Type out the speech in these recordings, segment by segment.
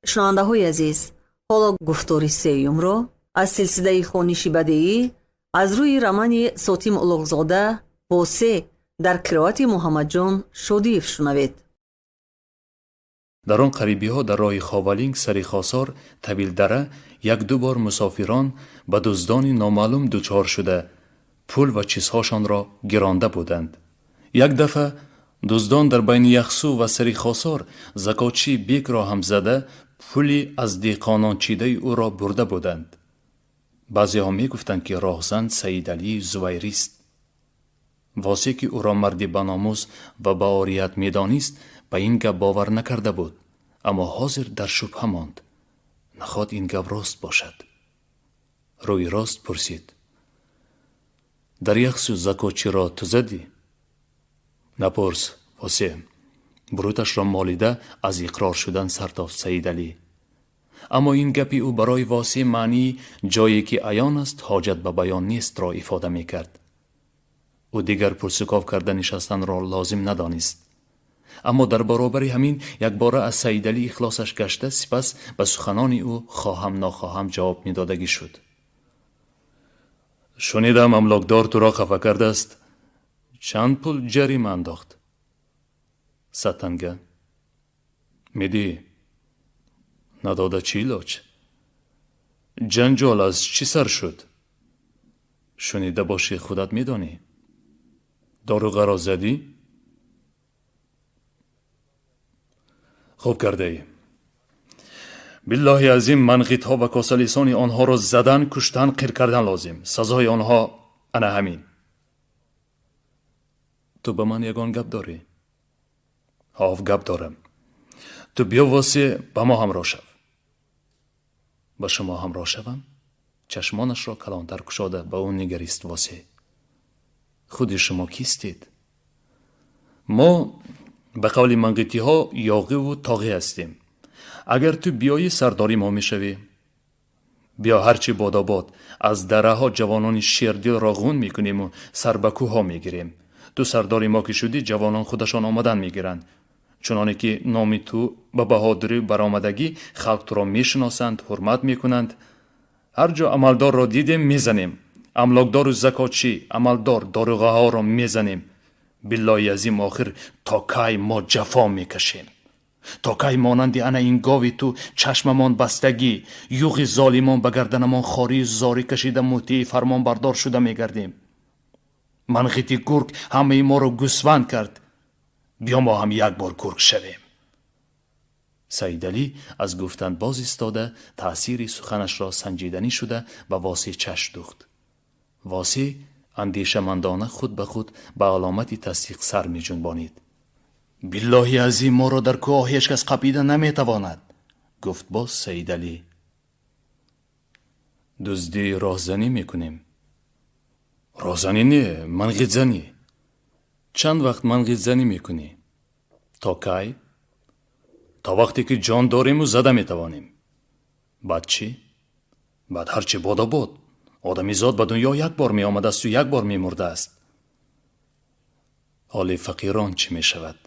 Шунавандаҳои азиз, ҳоло гуфтори сеюмро аз силсилаи хониши бадеӣ аз рӯи романи Сотим Улуғзода «Восе» дар қироати Муҳаммадҷон Шодиев шунавед. Дар он қарибиҳо, дар роҳи Ховалинг, сари Хосор, Тавилдара як-ду бор мусофирон ба дуздони номаълум дучор шуда, пул ва чизҳошонро гиронда буданд. Як дафъа дуздон дар байни Яхсу ва сари Хосор закотчии Бекро ҳам зада, пули аз деҳқонон чидаи ӯро бурда буданд. Баъзеҳо мегуфтанд, ки роҳзан Саидалии Зувайрист. Восе, ки ӯро марди баномус ва баорият медонист, ба ин гап бовар накарда буд, аммо ҳозир дар шубҳа монд. Наход ин гап рост бошад? Рӯи рост пурсид: «Дар Яхсу закотчиро ту задӣ?» «Напурс, Восе», буруташро молида аз иқрор шудан сар тофт Саидалӣ. Аммо ин гапи ӯ барои Восе маънии «ҷое ки аён аст, ҳоҷат ба баён нестро» ифода мекард. Ӯ дигар пурсуков карда нишастанро лозим надонист. Аммо дар баробари ҳамин якбора аз Саидалӣ ихлосаш гашта, сипас ба суханони ӯ хоҳам нохоҳам ҷавоб медодагӣ шуд. «Шунидам, амлокдор туро хафа кардааст. Чанд пул ҷарима андохт?» «100 танга». «Медиҳӣ?» «Надода чӣ илоҷ?» «Ҷанҷол аз чӣ сар шуд?» «Шунида бошӣ, худат медонӣ». «Доруғаро задӣ?» «Хуб кардаӣ. Биллоҳи азим, манғитҳо ва косалисони онҳоро задан, куштан, қир кардан лозим. Сазои онҳо ана ҳамин. Ту ба ман ягон гап дорӣ?» «Ҳов, гап дорам. Ту биё, Восе, ба мо ҳамроҳ шав». «Ба шумо ҳамроҳ шавам?» Чашмонашро калонтар кушода ба ӯ нигарист Восе. «Худи шумо кистед?» «Мо ба қавли манғитиҳо ёғиву тоғӣ ҳастем. Агар ту биёӣ, сардори мо мешавӣ. Биё, ҳарчи бодобод, аз дараҳо ҷавонони шердилро ғун мекуниму сар ба кӯҳҳо мегирем. Ту сардори мо ки шудӣ, ҷавонон худашон омадан мегиранд. Чуноне ки номи ту ба баҳодурӣ баромадагӣ, халқ туро мешиносанд, ҳурмат мекунанд. Ҳар ҷо амалдорро дидем, мезанем. Амлокдору закотчӣ, амалдор, доруғаҳоро мезанем. Биллоҳи азим, охир то кай мо ҷафо мекашем? То кай монанди ана ин гови ту чашмамон бастагӣ, юғи золимон ба гарданамон хорию зорӣ кашида, мутеи фармонбардор шуда мегардем? Манғити гург ҳамаи моро гӯсфанд кард. Биё, мо ҳам як бор гург шавем». Саидалӣ аз гуфтан боз истода, таъсири суханашро санҷиданӣ шуда, ба Восе чашм духт. Восе андешамандона худ ба худ ба аломати тасдиқ сар меҷунбонид. «Биллоҳи азим, моро дар кӯҳ ҳеҷ кас қапида наметавонад», гуфт боз Саидалӣ. «Дуздии роҳзанӣ мекунем?» «Роҳзанӣ не, манғитзанӣ». «Чанд вақт манғитзанӣ мекунӣ? То кай?» «То вақте ки ҷон дориму зада метавонем». «Баъд чӣ?» «Баъд ҳарчи бодобод. Одамизод ба дунё як бор меомадасту як бор мемурдааст». «Ҳоли фақирон чӣ мешавад?»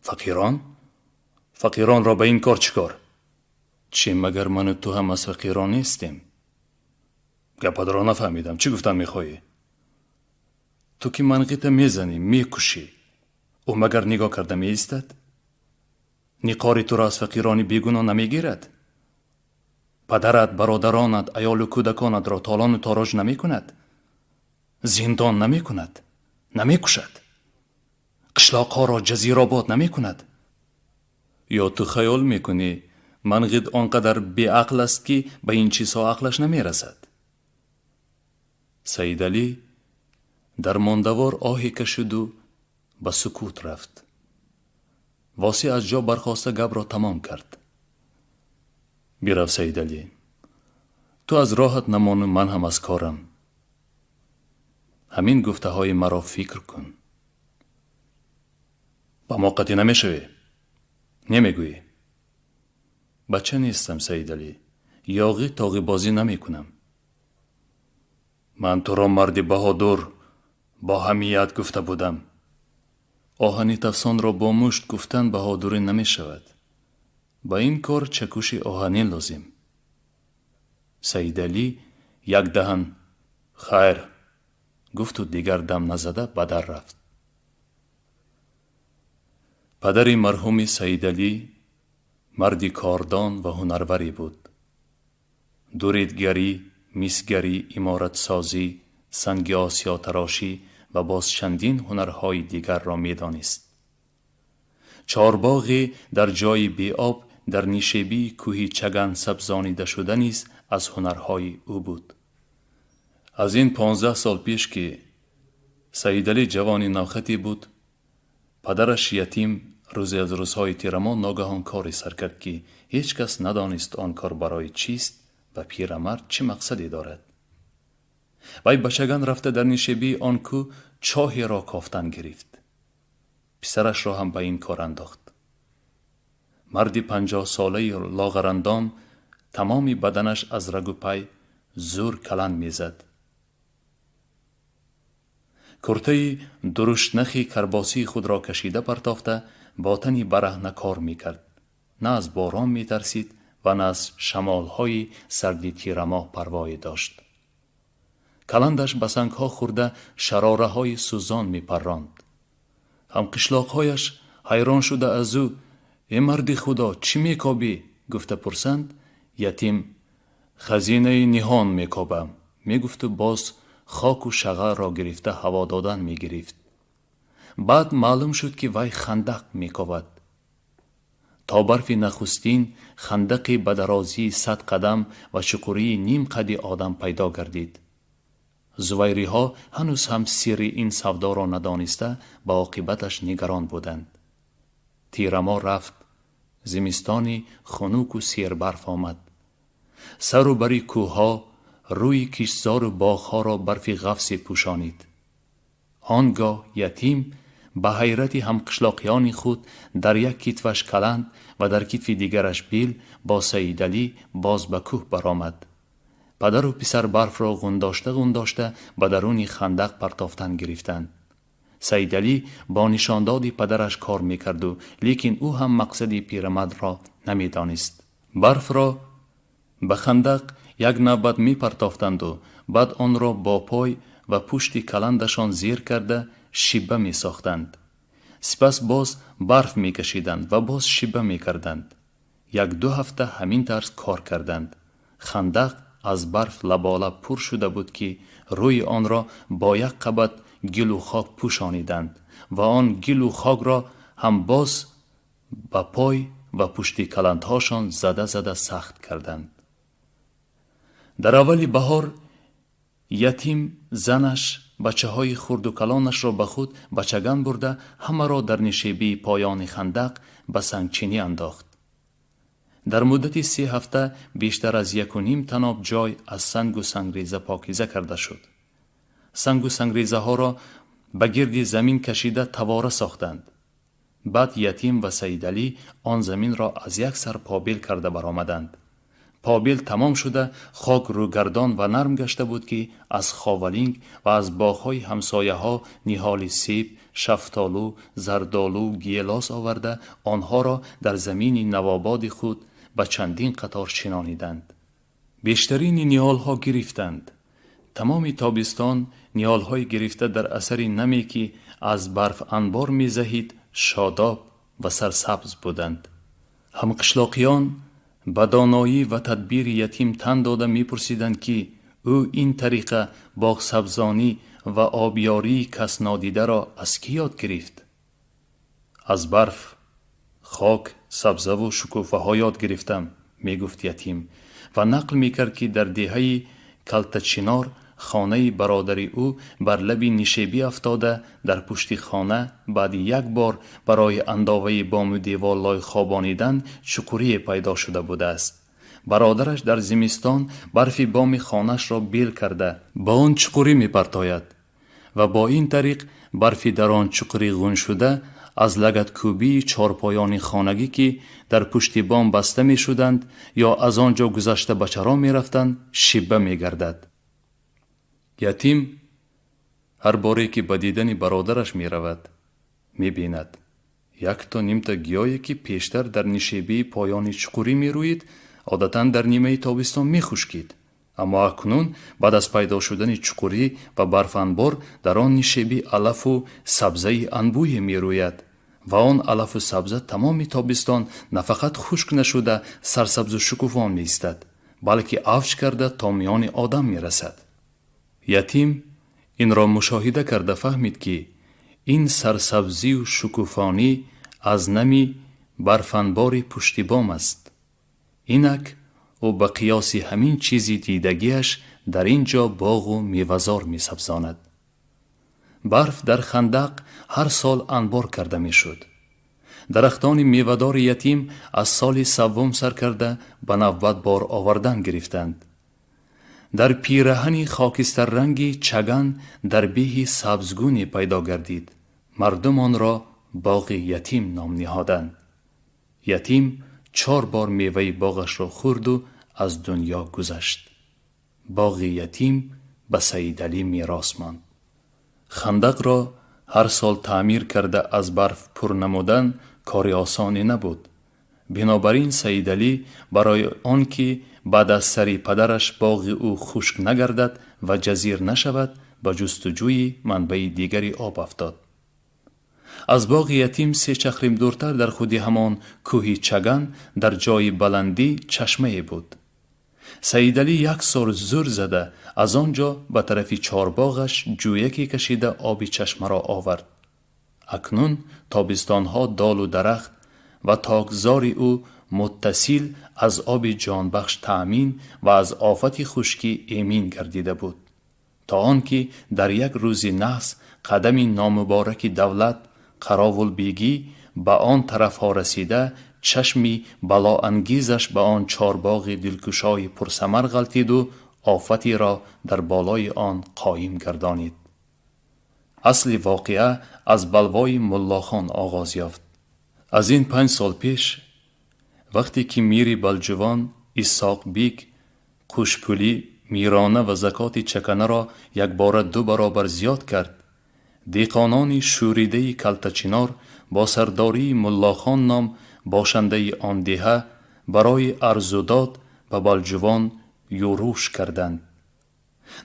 «Фақирон? Фақиронро ба ин кор чӣ кор? Чӣ, магар ману ту ҳам аз фақирон нестем?» «Гапатро нафаҳмидам. Чӣ гуфтан мехоҳӣ?» «Ту ки манғита мезанӣ, мекушӣ, ӯ магар нигоҳ карда меистад? Ниқори туро аз фақирони бегуноҳ намегирад? Падарат, бародаронат, аёлу кӯдаконатро толону тороҷ намекунад? Зиндон намекунад? Намекушад? Қишлоқҳоро ҷазиробод намекунад? Ё ту хаёл мекунӣ, манғит он қадар беақл аст, ки ба ин чизҳо ақлаш намерасад?» Саидалӣ дармондавор оҳе кашиду ба сукут рафт. Восе аз ҷо бархоста гапро тамом кард: «Бирав, Саидалӣ. Ту аз роҳат намону ман ҳам аз корам. Ҳамин гуфтаҳои маро фикр кун». «Ба мо қатъӣ намешавӣ? Немегӯӣ?» «Бача нестам, Саидалӣ, ёғӣ тоғибозӣ намекунам». «Ман туро марди баҳодур, бо ҳамият гуфта будам». «Оҳани тафсонро бо мушт гуфтан баҳодурӣ намешавад». Ба ин кор чакуши оҳанин лозим. Саидалӣ як даҳан «Хайр» гуфту дигар дам назада ба дар рафт. Падари марҳуми Саидалӣ марди кордон ва ҳунарваре буд. Дуридгарӣ, мисгарӣ, иморатсозӣ, санги осиётарошӣ ва боз чандин ҳунарҳои дигарро медонист. Чорбоғе дар ҷои беоб дар нишебии кӯҳи Чаган сабзонида шуда низ аз ҳунарҳои ӯ буд. Аз ин 15 сол пеш, ки Саидалӣ ҷавони навхате буд, падараш Ятим рӯзе аз рӯзҳои тирамоҳ ногаҳон коре сар кард, ки ҳеҷ кас надонист он кор барои чист ва пирамард чӣ мақсаде дорад. Вай ба Чаган рафта, дар нишебии он кӯҳ чоҳеро кофтан гирифт. Писарашро ҳам ба ин кор андохт. Марди 50-солаи лоғарандом, тамоми баданаш аз рагу пай зӯр каланд мезад. Куртаи дуруштнахи карбосии худро кашида партофта, бо тани бараҳна кор мекард. На аз борон метарсид ва на аз шамолҳои сарди тирамоҳ парвое дошт. Каландаш ба сангҳо хӯрда, шарораҳои сӯзон мепарронд. Ҳамқишлоқҳояш ҳайрон шуда аз ӯ: «Э, марди Худо, чӣ мекобӣ?» гуфта пурсанд, Ятим: «Хазинаи ниҳон мекобам», мегуфту боз хоку шағалро гирифта ҳаво додан мегирифт. Баъд маълум шуд, ки вай хандақ мекобад. То барфи нахустин хандақе ба дарозии 100 қадам ва чуқурии ним қади одам пайдо гардид. Зувайриҳо ҳанӯз ҳам сирри ин савдоро надониста, ба оқибаташ нигарон буданд. Тирамо рафт, зимистони хунуку сербарф омад. Сару бари кӯҳҳо, рӯи киштзору боғҳоро барфи ғафсе пӯшонид. Он гоҳ Ятим ба ҳайрати ҳамқишлоқиёни худ дар як китфаш каланд ва дар китфи дигараш бил бо Саидалӣ боз ба кӯҳ баромад. Падару писар барфро ғундошта ғундошта ба даруни хандақ партофтан гирифтанд. Саидалӣ бо нишондоди падараш кор мекарду, лекин ӯ ҳам мақсади пирамардро намедонист. Барфро ба хандақ як навбат мепартофтанду баъд онро бо пой ва пушти каландашон зер карда, шиба месохтанд. Сипас боз барф мекашиданд ва боз шиба мекарданд. Як-ду ҳафта ҳамин тарз кор карданд. Хандақ аз барф лаболаб пур шуда буд, ки рӯи онро бо як қабат гилу хок пӯшониданд ва он гилу хокро ҳам боз ба пой ва пушти каландҳошон зада зада сахт карданд. Дар аввали баҳор Ятим занаш, бачаҳои хурду калонашро ба худ ба Чаган бурда, ҳамаро дар нишебии поёни хандақ ба сангчинӣ андохт. Дар муддати 3 ҳафта бештар аз 1.5 таноб ҷой аз сангу сангреза покиза карда шуд. Сангу сангрезаҳоро ба гирди замин кашида тавора сохтанд. Баъд Ятим ва Саидалӣ он заминро аз як сар побел карда баромаданд. Побел тамом шуда, хок рӯгардон ва нарм гашта буд, ки аз Ховалинг ва аз боғҳои ҳамсояҳо ниҳоли себ, шафтолу, зардолу, гелос оварда, онҳоро дар замини навободи худ ба чандин қатор шинониданд. Бештарини ниҳолҳо гирифтанд. Тамоми тобистон ниҳолҳои гирифта дар асари наме, ки аз барф анбор мезаҳид, шодоб ва сарсабз буданд. Ҳамқишлоқиён ба доноӣ ва тадбири Ятим тан дода мепурсиданд, ки ӯ ин тариқа боғсабзонӣ ва обёрии кас нодидаро аз кӣ ёд гирифт. «Аз барф, хок, сабзаву шукуфаҳо ёд гирифтам», мегуфт Ятим ва нақл мекард, ки дар деҳаи Калтачинор хонаи бародари ӯ бар лаби нишебӣ афтода, дар пушти хона баъди як бор барои андоваи бому девор лой хобонидан чуқурие пайдо шуда будааст. Бародараш дар зимистон барфи боми хонаашро бел карда, ба он чуқурӣ мепартояд ва бо ин тариқ барфи дар он чуқурӣ ғун шуда, аз лагадкӯбии чорпоёни хонагӣ, ки дар пушти бом баста мешуданд ё аз он ҷо гузашта ба чаро мерафтанд, шиба мегардад. Ятим ҳар боре ки ба дидани бародараш меравад, мебинад. Якто нимта гиёе, ки пештар дар нишебии поёни чуқурӣ мерӯид, одатан дар нимаи тобистон мехушкид, аммо акнун баъд аз пайдо шудани чуқурӣ ва барфанбор дар он нишебӣ алафу сабзаи анбӯҳе мерӯяд ва он алафу сабза тамоми тобистон на фақат хушк нашуда сарсабзу шукуфон меистад, балки авҷ карда то миёни одам мерасад. Ятим инро мушоҳида карда фаҳмид, ки ин сарсабзию шукуфонӣ аз нами барфанбори пуштибом аст. Инак ӯ ба қиёси ҳамин чизи дидагиаш дар ин ҷо боғу мевазор месабзонад. Барф дар хандақ ҳар сол анбор карда мешуд. Дарахтони мевадори Ятим аз соли саввум сар карда ба навбат бор овардан гирифтанд. Дар пираҳани хокистарранги Чаган дар беҳи сабзгуне пайдо гардид. Мардум онро боғи Ятим ном ниҳоданд. Ятим чор бор меваи боғашро хӯрду аз дунё гузашт. Боғи Ятим ба Саидалӣ мерос монд. Хандақро ҳар сол таъмир карда аз барф пур намудан кори осоне набуд. Бинобар ин Саидалӣ барои он ки баъд аз сари падараш боғи ӯ хушк нагардад ва ҷазир нашавад, ба ҷустуҷӯи манбаи дигари об афтод. Аз боғи Ятим се чахрим дуртар, дар худи ҳамон кӯҳи Чаган, дар ҷои баландӣ чашмае буд. Саидалӣ як сол зӯр зада аз он ҷо ба тарафи чорбоғаш ҷӯяке кашида оби чашмаро овард. Акнун тобистонҳо долу дарахт ва токзори ӯ муттасил аз оби ҷонбахш таъмин ва аз офати хушкӣ эмин гардида буд, то он ки дар як рӯзи наҳс қадами номубораки давлат Қаровулбегӣ ба он тарафҳо расида, чашми балоангезаш ба он чорбоғи дилкушои пурсамар ғалтиду офатеро дар болои он қоим гардонид. Асли воқеа аз балвои Муллохон оғоз ёфт. Аз ин 5 сол пеш, вақте ки мири Балҷувон Исоқ бик қӯшпулӣ, мирона ва закоти чаканаро якбора ду баробар зиёд кард, деҳқонони шӯридаи Калтачинор бо сардории Муллохон ном бошандаи он деҳа барои арзудод ба Балҷувон юруш карданд.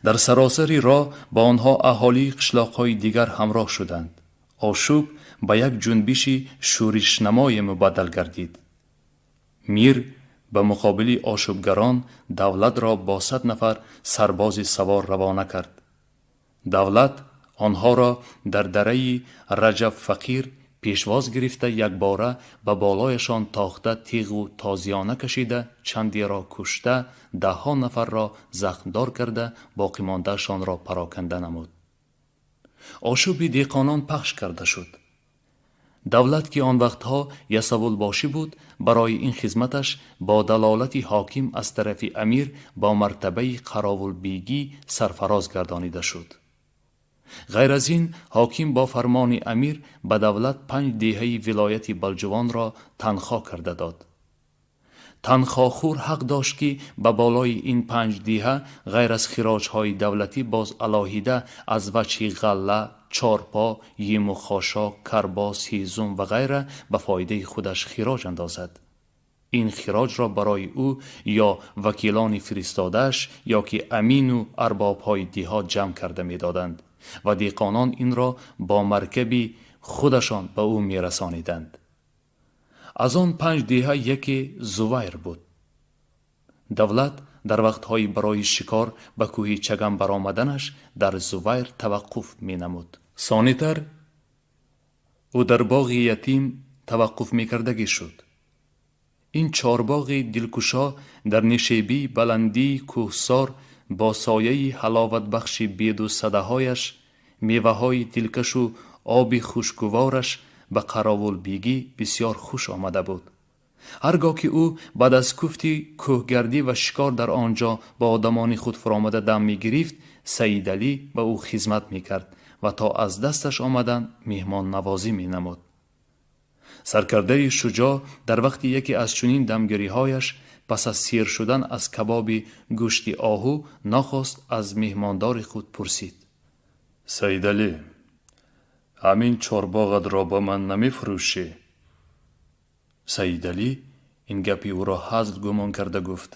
Дар саросари роҳ ба онҳо аҳолии қишлоқҳои дигар ҳамроҳ шуданд. Ошӯб ба як ҷунбиши шӯришнамое мубаддал гардид. Мир ба муқобили ошӯбгарон давлатро бо 100 нафар сарбози савор равона кард. Давлат онҳоро дар дараи Раҷабфақир пешвоз гирифта, якбора ба болояшон тохта, теғу тозиёна кашида, чандеро кушта, даҳҳо нафарро захмдор карда, боқимондаашонро пароканда намуд. Ошӯби деҳқонон пахш карда шуд. Давлат, ки он вақтҳо ясовулбошӣ буд, барои ин хизматаш бо далолати ҳоким аз тарафи амир бо мартабаи қаровулбегӣ сарфароз гардонида шуд. Ғайр аз ин, ҳоким бо фармони амир ба давлат панҷ деҳаи вилояти Балҷувонро танхоҳ карда дод. Танхоҳхӯр ҳақ дошт, ки ба болои ин панҷ деҳа ғайр аз хироҷҳои давлатӣ боз алоҳида аз вачҳи ғалла, чорпо, йиму хошок, карбос, ҳезум ва ғайра ба фоидаи худаш хироҷ андозад. Ин хироҷро барои ӯ ё вакилони фиристодааш ё ки амину арбобҳои деҳот ҷамъ карда медоданд ва деҳқонон инро бо маркаби худашон ба ӯ мерасониданд. Аз он панҷ деҳа яке Зувайр буд. Давлат дар вақтҳои барои шикор ба кӯҳи Чаган баромаданаш дар Зувайр таваққуф менамуд. Сонитар ӯ дар боғи Ятим таваққуф мекардагӣ шуд. Ин чорбоғи дилкушо дар нишебии баландии кӯҳсор бо сояи ҳаловатбахши беду садаҳояш, меваҳои дилкашу оби хушгувораш ба Қаровулбегӣ бисёр хуш омада буд. Ҳар гоҳ ки ӯ баъд аз куфти кӯҳгардӣ ва шикор дар он ҷо бо одамони худ фуромада дам мегирифт, Саидалӣ ба ӯ хизмат мекард ва то аз дасташ омадан меҳмоннавозӣ менамуд. Саркардаи шуҷоъ дар вақти яке аз чунин дамгириҳояш, пас аз сер шудан аз кабоби гӯшти оҳу, нохост аз меҳмондори худ пурсид: «Саидалӣ, ҳамин чорбоғатро ба ман намефурӯшӣ?» Саидалӣ ин гапи ӯро ҳазл гумон карда гуфт: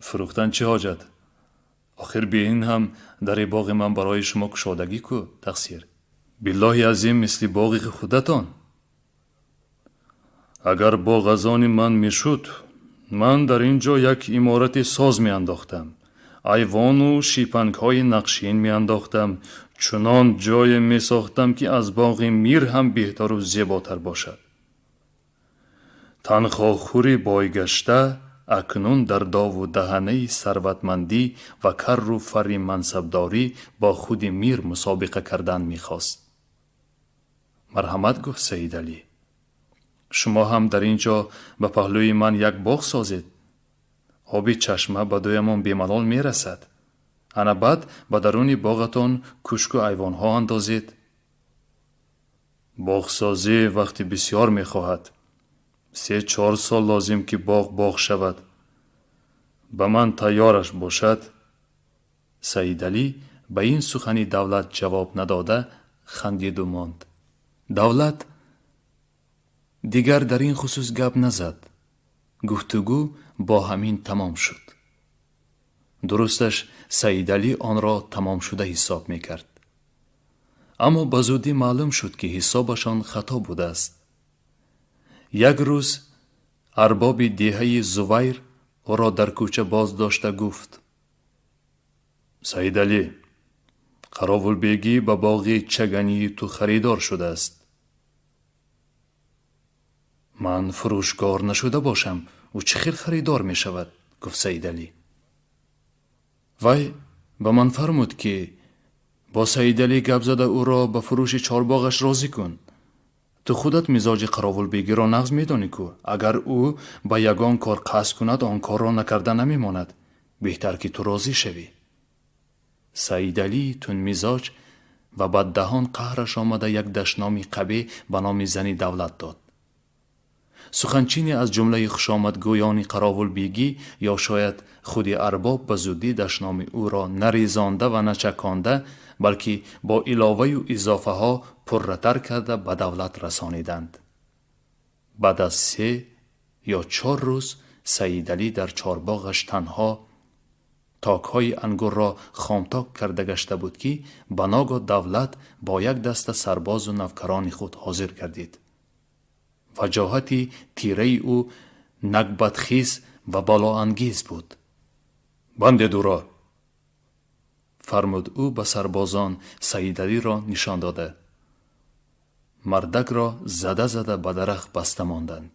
фурӯхтан чӣ ҳоҷат? Охир би ин ҳам дари боғи ман барои шумо кушодагӣ ку, тақсир. Биллоҳи азим, мисли боғи худатон. Агар боғ аз они ман мешуд, ман дар ин ҷо як иморати соз меандохтам, айвону шипангҳои нақшин меандохтам, чунон ҷое месохтам, ки аз боғи мир ҳам беҳтару зеботар бошад. Танхоҳхӯри бойгашта акнун дар дову даҳанаи сарватмандӣ ва карру фарри мансабдорӣ бо худи мир мусобиқа кардан мехост. Марҳамат, гуфт Саидалӣ, шумо ҳам дар ин ҷо ба паҳлӯи ман як боғ созед. Оби чашма ба дуямон бемалол мерасад. Ана баъд ба даруни боғатон кӯшку айвонҳо андозед. Боғсозӣ вақти бисьёр мехоҳад. 3-4 сол лозим, ки боғ боғ шавад. Ба ман тайёраш бошад. Саидалӣ ба ин сухани Давлат ҷавоб надода хандиду монд. Давлат дигар дар ин хусус гап назад. Гуфтугӯ бо ҳамин тамом шуд. Дурусташ, Саидалӣ онро тамомшуда ҳисоб мекард. Аммо ба зудӣ маълум шуд, ки ҳисобашон хато будааст. Як рӯз арбоби деҳаи Зувайр ӯро дар кӯча боз дошта гуфт: Саидалӣ, Қаровулбегӣ ба боғи чагании ту харидор шудааст. Ман фурӯшгор нашуда бошам, ӯ чӣ хел харидор мешавад? Гуфт Саидалӣ. Вай ба ман фармуд, ки бо Саидалӣ гап зада, ӯро ба фурӯши чорбоғаш розӣ кун. Ту худат мизоҷи Қаровулбегиро нағз медонӣ ку, агар ӯ ба ягон кор қасд кунад, он корро накарда намемонад. Беҳтар, ки ту розӣ шавӣ. Саидалии тунмизоҷ ва баддаҳон қаҳраш омада, як дашноми қабеҳ ба номи зани Давлат дод. Суханчине аз ҷумлаи хушомадгӯёни Қаровулбегӣ ё шояд худи арбоб ба зудӣ дашноми ӯро нарезонда ва начаконда, балки бо иловаю изофаҳо пурратар карда ба Давлат расониданд. Баъд аз 3 ё 4 рӯз Саидалӣ дар чорбоғаш танҳо токҳои ангурро хомток карда гашта буд, ки ба ногоҳ Давлат бо як даста сарбозу навкарони худ ҳозир гардид. Ваҷоҳати тираи ӯ нагбатхез ва балоангез буд. Бандед ӯро, фармуд ӯ ба сарбозон, Саидалиро нишон дода. Мардакро зада зада ба дарахт баста монданд.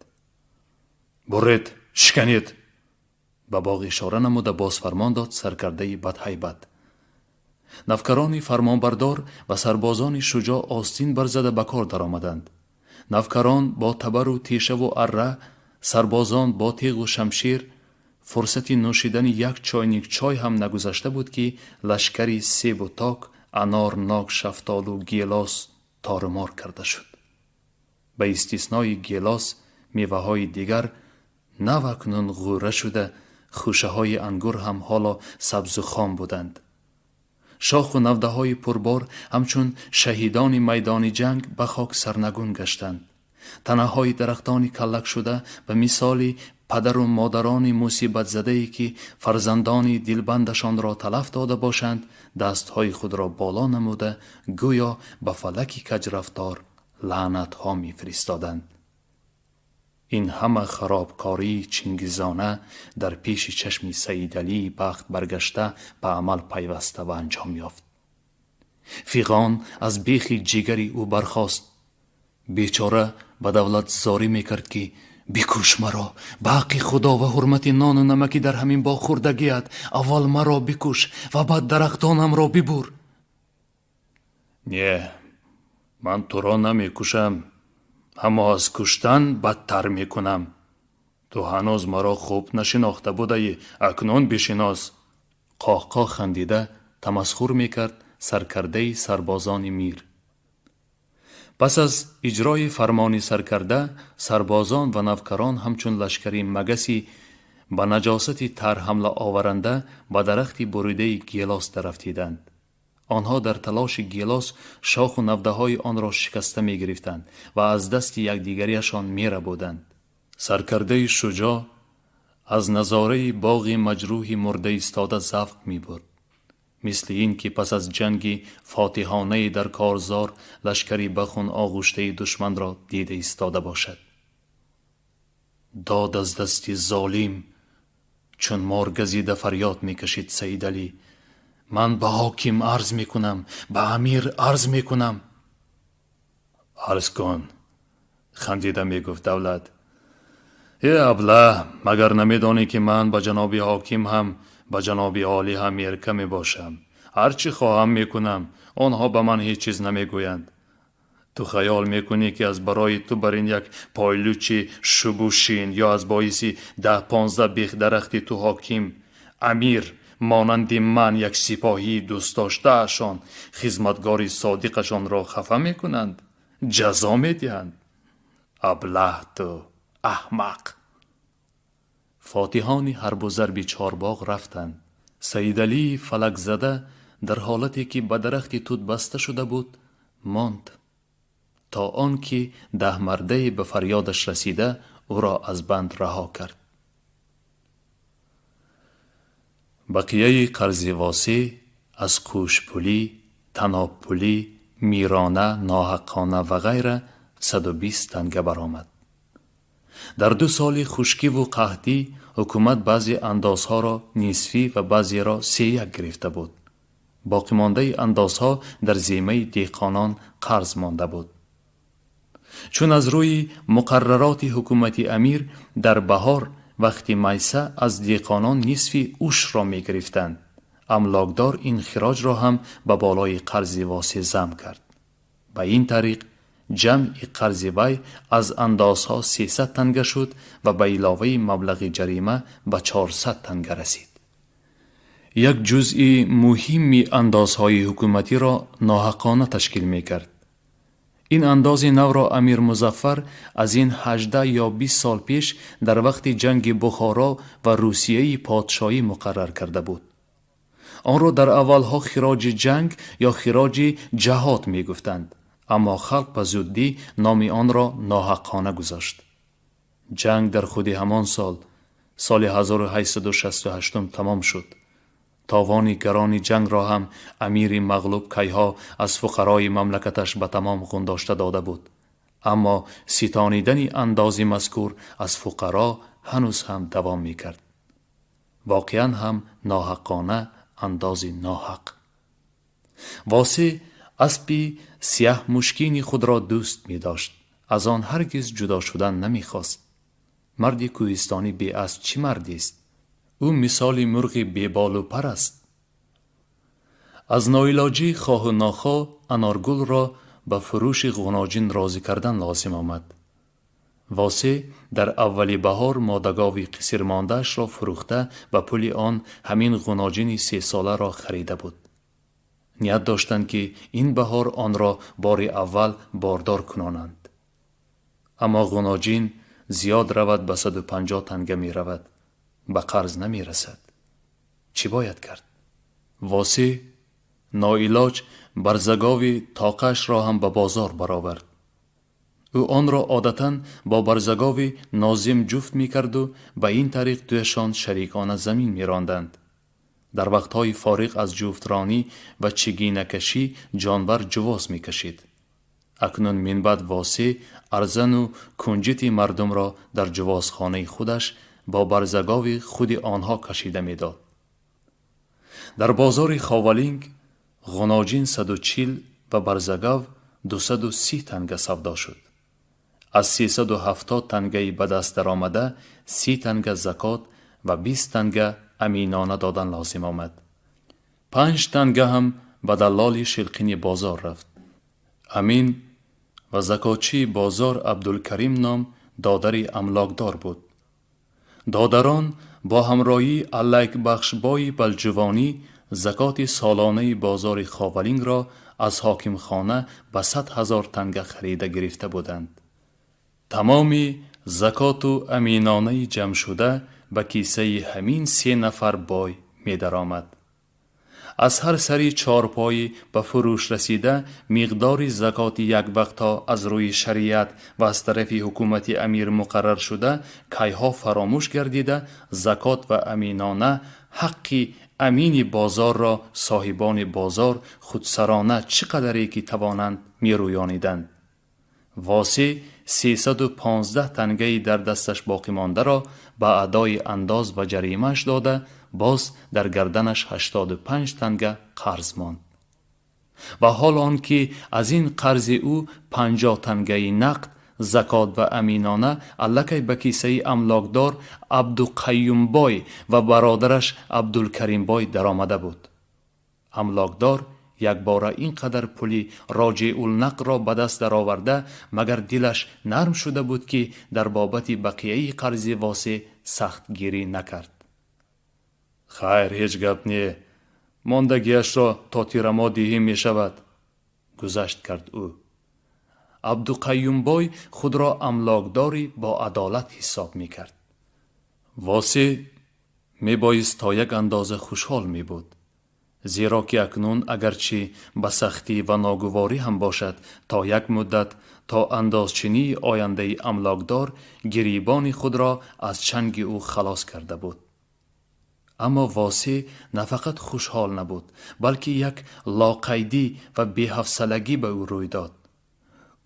Буред, шиканед, ба боғ ишора намуда боз фармон дод саркардаи бадҳайбат. Навкарони фармонбардор ва сарбозони шуҷоъ остин барзада ба кор даромаданд. Навкарон бо табару тешаву арра, сарбозон бо теғу шамшер. Фурсати нӯшидани як чойник чой ҳам нагузашта буд, ки лашкари себу ток, анор, нок, шафтолу, гелос торумор карда шуд. Ба истиснои гелос, меваҳои дигар нав акнун ғӯра шуда, хӯшаҳои ангур ҳам ҳоло сабзу хом буданд. Шоху навдаҳои пурбор ҳамчун шаҳидони майдони ҷанг ба хок сарнагун гаштанд. Танаҳои дарахтони каллакшуда ба мисоли падару модарони мусибатзадае, ки фарзандони дилбандашонро талаф дода бошанд, дастҳои худро боло намуда, гӯё ба фалаки каҷрафтор лаънатҳо мефиристоданд. Ин ҳама харобкории чингизона дар пеши чашми Саидалии бахт баргашта ба амал пайваста ва анҷом ёфт. Фиғон аз бехи ҷигари ӯ бархост. Бечора ба Давлат зорӣ мекард, ки бикуш маро, ба ҳаққи Худо ва ҳурмати нону намаки дар ҳамин боғ хӯрдагият, аввал маро бикуш ва баъд дарахтонамро бибур. Не, ман туро намекушам, аммо аз куштан бадтар мекунам. Ту ҳанӯз маро хуб нашинохта будаӣ, акнун бишинос, қоҳқоҳ хандида тамасхур мекард саркардаи сарбозони мир. Пас аз иҷрои фармони саркарда, сарбозон ва навкарон ҳамчун лашкари магаси ба наҷосати тар ҳамла оваранда ба дарахти буридаи гелос дарафтиданд. Онҳо дар талоши гелос шоху навдаҳои онро шикаста мегирифтанд ва аз дасти якдигариашон мерабуданд. Саркардаи шуҷоъ аз назораи боғи маҷрӯҳи мурда истода завқ мебурд, мисли ин ки пас аз ҷанги фотиҳонае дар корзор лашкари ба хун оғуштаи душманро дида истода бошад. Дод аз дасти золим, чун мор газида фарёд мекашид Саидалӣ. Ман ба ҳоким арз мекунам, ба амир арз мекунам. Арз кун, хандида мегуфт Давлат. Э аблаҳ, магар намедонӣ, ки ман ба ҷаноби ҳоким ҳам, ба ҷаноби олӣ ҳам ерка мебошам? Ҳар чӣ хоҳам мекунам, онҳо ба ман ҳеҷ чиз намегӯянд. Ту хаёл мекунӣ, ки аз барои ту бар ин як пойлучи шубушин ё аз боиси 10-15 бех дарахти ту ҳоким, амир монанди ман як сипоҳии дӯстдоштаашон, хизматгори содиқашонро хафа мекунанд, ҷазо медиҳанд? Аблаҳ ту, аҳмақ! Фотиҳони ҳарбу зарби Чорбоғ рафтанд. Саидалии фалакзада дар ҳолате ки ба дарахти тут баста шуда буд монд, то он ки 10 мардае ба фарёдаш расида ӯро аз банд раҳо кард. Бақияи қарзи Восеъ аз қӯшпулӣ, танобпулӣ, мирона, ноҳаққона ва ғайра 120 танга баромад. Дар 2 соли хушкиву қаҳтӣ ҳукумат баъзе андозҳоро нисфӣ ва баъзеро сеяк гирифта буд. Боқимондаи андозҳо дар зиммаи деҳқонон қарз монда буд. Чун аз рӯи муқаррароти ҳукумати амир дар баҳор вақти майса аз деҳқонон нисфи ушрро мегирифтанд, амлокдор ин хироҷро ҳам ба болои қарзи Восеъ зам кард. Ба ин тариқ ҷамъи қарзи вай аз андозҳо 300 танга шуд ва ба иловаи маблағи ҷарима ба 400 танга расид. Як ҷузъи муҳимми андозҳои ҳукуматиро ноҳаққона ташкил мекард. Ин андози навро амир Музаффар аз ин 18 ё 20 сол пеш дар вақти ҷанги Бухоро ва Русияи подшоҳӣ муқаррар карда буд. Онро дар аввалҳо хироҷи ҷанг ё хироҷи ҷаҳод мегуфтанд, аммо халқ ба зуддӣ номи онро ноҳаққона гузошт. Ҷанг дар худи ҳамон сол, соли 1868 тамом шуд. Товони гарони ҷангро ҳам амири мағлуб кайҳо аз фуқарои мамлакаташ ба тамом ғундошта дода буд, аммо ситонидани андози мазкур аз фуқаро ҳанӯз ҳам давом мекард. Воқеан ҳам ноҳаққона, андози ноҳақ. Восеъ аспи сияҳмушкини худро дӯст медошт, аз он ҳаргиз ҷудо шудан намехост. Марди кӯҳистонӣ беасп чӣ мардест? Ӯ мисоли мурғи беболу пар аст. Аз ноилоҷӣ хоҳу нохоҳ Аноргулро ба фурӯши ғуноҷин розӣ кардан лозим омад. Восеъ дар аввали баҳор модагови қисирмондаашро фурӯхта, ба пули он ҳамин ғуноҷини сесоларо харида буд. Ният доштанд, ки ин баҳор онро бори аввал бордор кунонанд. Аммо ғуноҷин зиёд равад ба 150 танга меравад, ба қарз намерасад. Чӣ бояд кард? Восеъ ноилоҷ барзагови тоқаашро ҳам ба бозор баровард. Ӯ онро одатан бо барзагови Нозим ҷуфт мекарду ба ин тариқ дуяшон шарикона замин меронданд. Дар вақтҳои фориғ аз ҷуфтронӣ ва чигинакашӣ ҷонвар ҷувоз мекашид. Акнун минбаъд Восеъ арзану кунҷити мардумро дар ҷувозхонаи худаш бо барзагови худи онҳо кашида медод. Дар бозори Ховалинг ғуноҷин 140 ва барзагав 230 танга савдо шуд. Аз 370 тангаи ба даст даромада 30 танга закот ва 20 танга аминона додан лозим омад. 5 танга ҳам ба даллоли шилқини бозор рафт. Амин ва закотчии бозор Абдулкарим ном додари амлокдор буд. Додарон бо ҳамроҳии Аллакбахшбои Балҷувонӣ закоти солонаи бозори Ховалингро аз ҳокимхона ба 100 000 танга харида гирифта буданд. Тамоми закоту аминонаи ҷамъшуда ба кисаи ҳамин се нафар бой медаромад. Аз ҳар сари чорпои ба фурӯш расида миқдори закоти яквақтҳо аз рӯи шариат ва аз тарафи ҳукумати амир муқаррар шуда кайҳо фаромӯш гардида, закот ва аминона ҳаққи амини бозорро соҳибони бозор худсарона чӣ қадаре ки тавонанд мерӯёниданд. Восеъ 315 тангаи дар дасташ боқимондаро ба адои андоз ва ҷаримааш дода, боз дар гарданаш 85 танга қарз монд. Ва ҳол он ки аз ин қарзи ӯ 50 тангаи нақд закот ва аминона аллакай ба кисаи амлокдор Абдуқаюмбой ва бародараш Абдулкаримбой даромада буд. Амлокдор якбора ин қадар пули роҷеулнақдро ба даст дароварда, магар дилаш нарм шуда буд, ки дар бобати бақияи қарзи Восеъ сахтгирӣ накард. Хайр, ҳеҷ гап не, мондагиашро то тирамо диҳӣ мешавад, гузашт кард ӯ. Абдуқаюмбой худро амлокдори бо адолат ҳисоб мекард. Восеъ мебоист то як андоза хушҳол мебуд, зеро ки акнун агарчи ба сахтӣ ва ногуворӣ ҳам бошад, то як муддат, то андозчинии ояндаи амлокдор, гирибони худро аз чанги ӯ халос карда буд. Аммо Восеъ на фақат хушҳол набуд, балки як лоқайдӣ ва беҳавсалагӣ ба ӯ рӯй дод.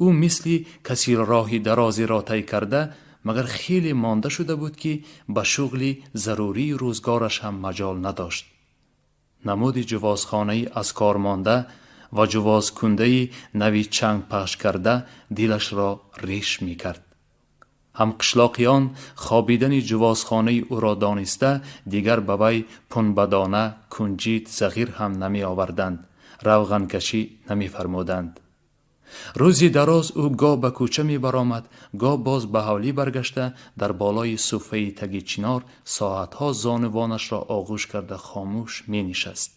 Ӯ мисли каси роҳи дарозеро тай карда, магар хеле монда шуда буд, ки ба шуғли зарурии рӯзгораш ҳам маҷол надошт. Намуди ҷувозхонаи аз кор монда ва ҷувозкундаи нави чанг пахш карда дилашро реш мекард. Ҳамқишлоқиён хобидани ҷувозхонаи ӯро дониста, дигар ба вай пунбадона, кунҷит, зағир ҳам намеоварданд, равғанкашӣ намефармуданд. Рӯзи дароз ӯ гоҳ ба кӯча мебаромад, гоҳ боз ба ҳавлӣ баргашта, дар болои суффаи таги чинор соатҳо зонувонашро оғӯш карда хомӯш менишаст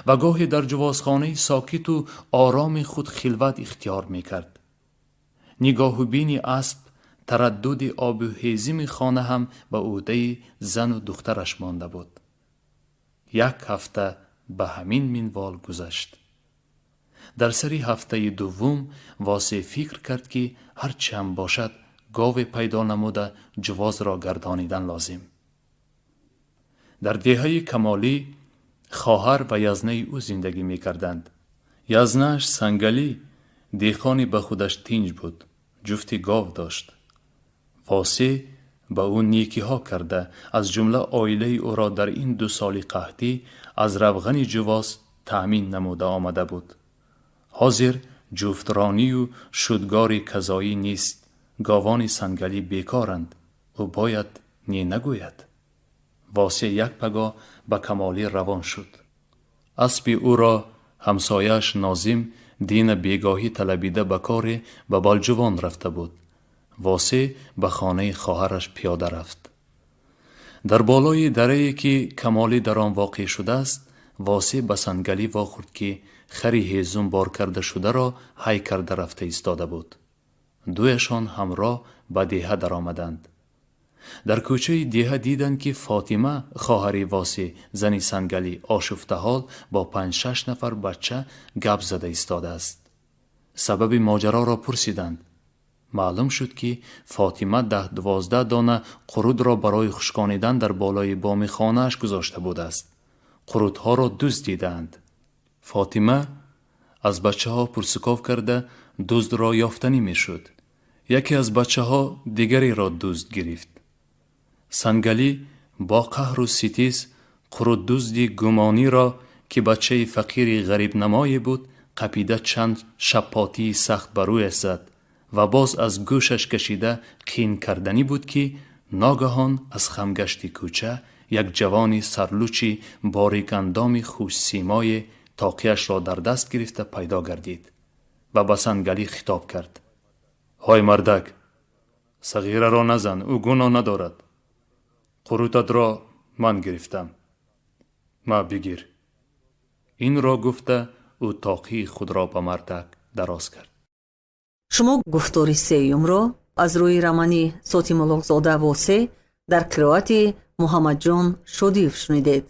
ва гоҳе дар ҷувозхонаи сокиту ороми худ хилват ихтиёр мекард. Нигоҳубини асп, тараддуди обу ҳезими хона ҳам ба ӯҳдаи зану духтараш монда буд. Як ҳафта ба ҳамин минвол гузашт. Дар сари ҳафтаи дуввум Восеъ фикр кард, ки ҳарчи ҳам бошад, гове пайдо намуда ҷувозро гардонидан лозим. Дар деҳаи Камолӣ хоҳар ва язнаи ӯ зиндагӣ мекарданд. Язнааш Сангалӣ деҳқони ба худаш тинҷ буд, ҷуфти гов дошт. Восеъ ба ӯ некиҳо карда, аз ҷумла оилаи ӯро дар ин 2 соли қаҳтӣ аз равғани ҷувоз таъмин намуда омада буд. Ҳозир ҷуфтронию шудгори казоӣ нест, говони Сангалӣ бекоранд, ӯ бояд не нагӯяд. Восеъ як пагоҳ ба Камолӣ равон шуд. Аспи ӯро ҳамсояаш Нозим дина бегоҳӣ талабида ба коре ба Балҷувон рафта буд. Восеъ ба хонаи хоҳараш пиёда рафт. Дар болои дарае ки Камолӣ дар он воқеъ шудааст, Восеъ ба Сангалӣ вохӯрд, ки хари ҳезум бор карда шударо ҳай карда рафта истода буд. Дуяшон ҳамроҳ ба деҳа даромаданд. Дар кӯчаи деҳа диданд, ки Фотима, хоҳари Восеъ, зани Сангалӣ, ошуфтаҳол бо 5-6 нафар бача гап зада истодааст. Сабаби моҷароро пурсиданд. Маълум шуд, ки Фотима 10-12 дона қурудро барои хушконидан дар болои боми хонааш гузошта будааст. Қурудҳоро дузд дидаанд. Фотима аз бачаҳо пурсуков карда дуздро ёфтанӣ мешуд. Яке аз бачаҳо дигареро дузд гирифт. Сангалӣ бо қаҳру ситиз қуруддузди гумониро, ки бачаи фақири ғарибнамое буд, қапида чанд шаппотии сахт ба рӯяш зад ва боз аз гӯшаш кашида қин карданӣ буд, ки ногаҳон аз хамгашти кӯча як ҷавони сарлучи борикандоми хушсимое тоқияшро дар даст гирифта пайдо гардид ва ба Сангалӣ хитоб кард: ҳой мардак, сағираро назан, ӯ гуноҳ надорад. Қурутатро ман гирифтам, ма бигир. Инро гуфта ӯ тоқии худро ба мардак дароз кард. Шумо гуфтори сеюмро аз рӯи романи Сотимуллоҳзода Восеъ дар қироати Муҳаммадҷон Шодиев шунидед.